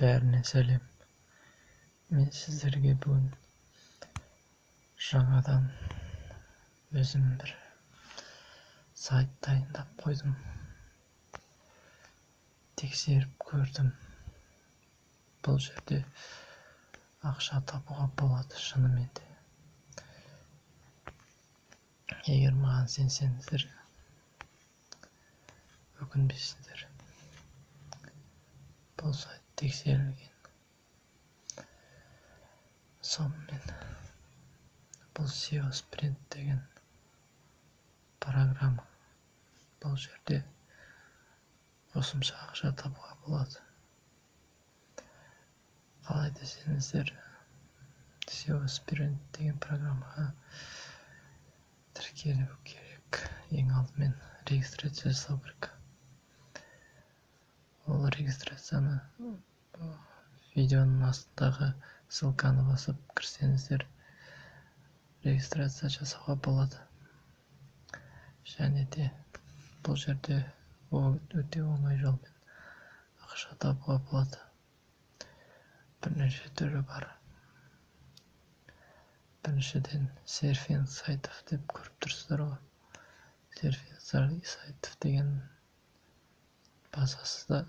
Бәріне сәлем. Мен сіздерге бүгін жаңадан өзім бір сайт дайындап қойдым. Тексеріп көрдім. Бұл жерде ақша табуға болады шынымен де. Егер маған сенсеңіздер, өкінбейсіздер. Бұл сайт тексерілген. Сонымен бұл SEO Sprint деген программа. Бұл жерде қосымша ақша табуға болады. Қалай десеңіздер, SEO Sprint деген программаға тіркелу керек. Ең алдымен регистрация жасау керек. Ол регистрацияны видеоның астындағы ссылканы басып кірсеңіздер, регистрация жасауға болады. Және де бұл жерде өте оңай жолмен ақша табуға болады. Бірнеше түрі бар. Біріншіден, серфинг сайтов деп көріп тұрсыздар ғой. Серфинг сайтов деген басасыз да,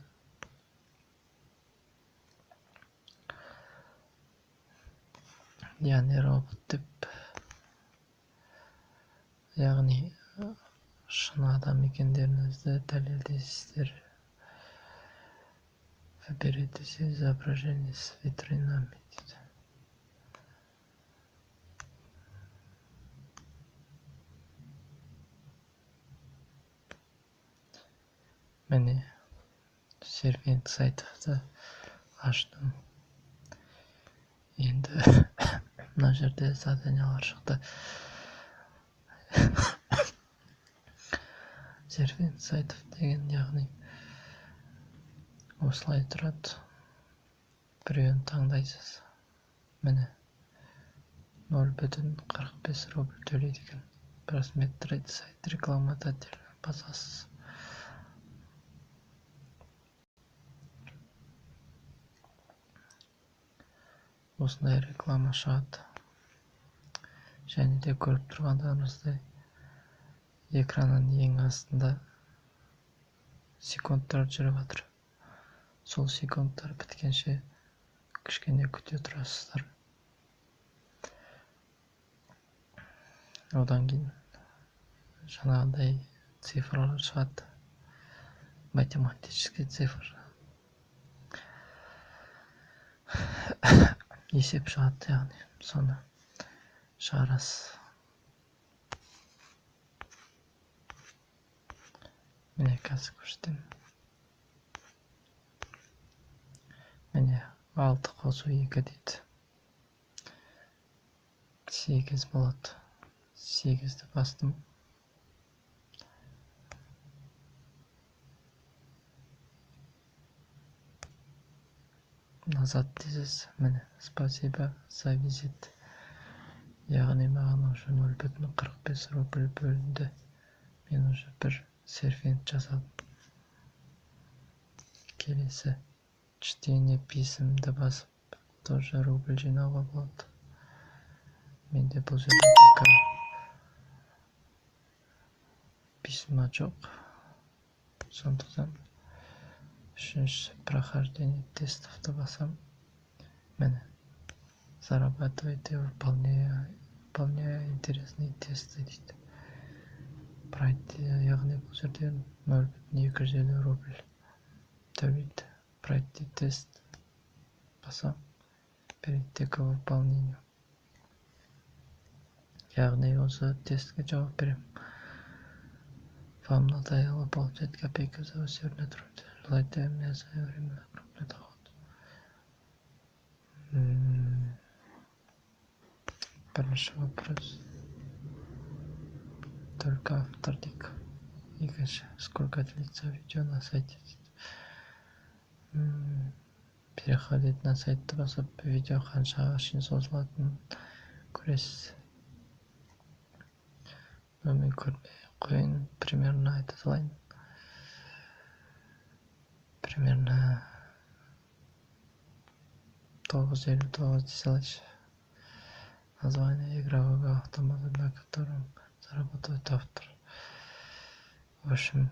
яғни робот деп, яғни шын адам екендеріңізді дәлелдейсіздер. Выберите изображение с витринами дейді. Міне, серфинг сайтовты аштым. Енді мына жерде заданиялар шықты. Серфинг сайтов деген, яғни осылай тұрады. Біреуін таңдайсыз. Міне, 0,45 рубль төлейді екен. Просмотреть сайт рекламодатель басасыз. Осындай реклама шығады. Және де көріп тұрғандарыңыздай, экранның ең астында секундтар жүріп жатыр. Сол секундтар біткенше кішкене күте тұрасыздар. Одан кейін жаңағыдай цифрлар шығады. Математический цифр. Есеп шығады, яғни соны шығарасыз. Міне, қазір көрсетемін. Міне, 6 қосу 2 дейді. 8 болады. 8-ді бастым. Назад дейсіз. Міне, спасибо за визит. Яғни маған уже 0,45 рубль бөлінді. Мен уже бір серфинг жасадым. Келесі чтение писемді басып тоже рубль жинауға болады. Менде бұл жерде пока письма жоқ. Сондықтан үшінші прохождение тестовты басам. Міне, зарабатывайте, выполняя интересные тесты дейді. Пройти, яғни бұл жерде 0,250 рубль төлейді. Пройти тест басам, перейти к выполнению. Яғни осы тестке жауап беремін. Вам надоело получать копейки за усердный труд. Желаете мне за время крупный доход. Бірінші вопрос. Только автор дейік. Екінші, сколько длится видео на сайте дейді. Переходить на сайтты басып, видео қаншаға шейін созылатынын көресіз. Но мен көрмей қояйын, примерно айта салайын. Примерно 9,59 дей салайыншы. Название игрового автомата, на котором зарабатывает автор. В общем,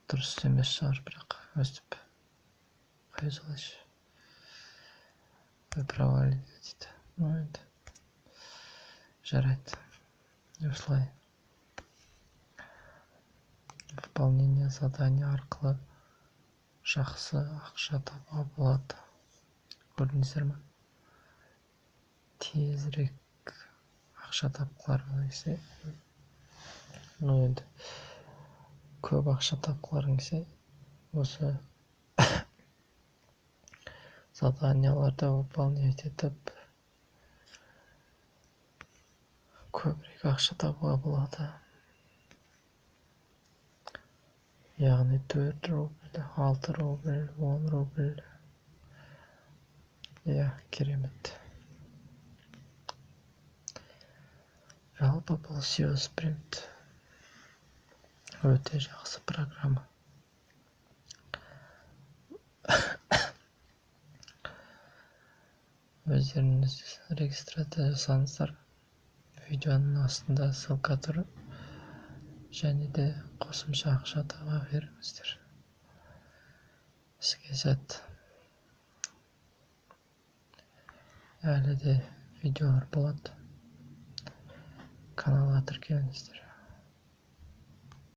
дұрыс емес шығар, бірақ өстіп қоя салайыншы. Вы провалили дейді. Ну енді жарайды, осылай выполнение задания арқылы жақсы ақша табуға болады. Көрдіңіздер ме? Тезірек ақша тапқыларыңыз келсе, ну енді көп ақша тапқыларың келсе, осы заданияларды выполнять етіп көбірек ақша табуға болады. Яғни 4 рубль, 6 рубль, 10 рубль. Иә, керемет. Жалпы бұл SEO Sprint өте жақсы программа. Өздеріңіз регистрация жасаңыздар. Видеоның астында ссылка тұр. Және де қосымша ақша таба беріңіздер. Іске сәт. Әлі де видеолар болады. Каналға тіркеліңіздер.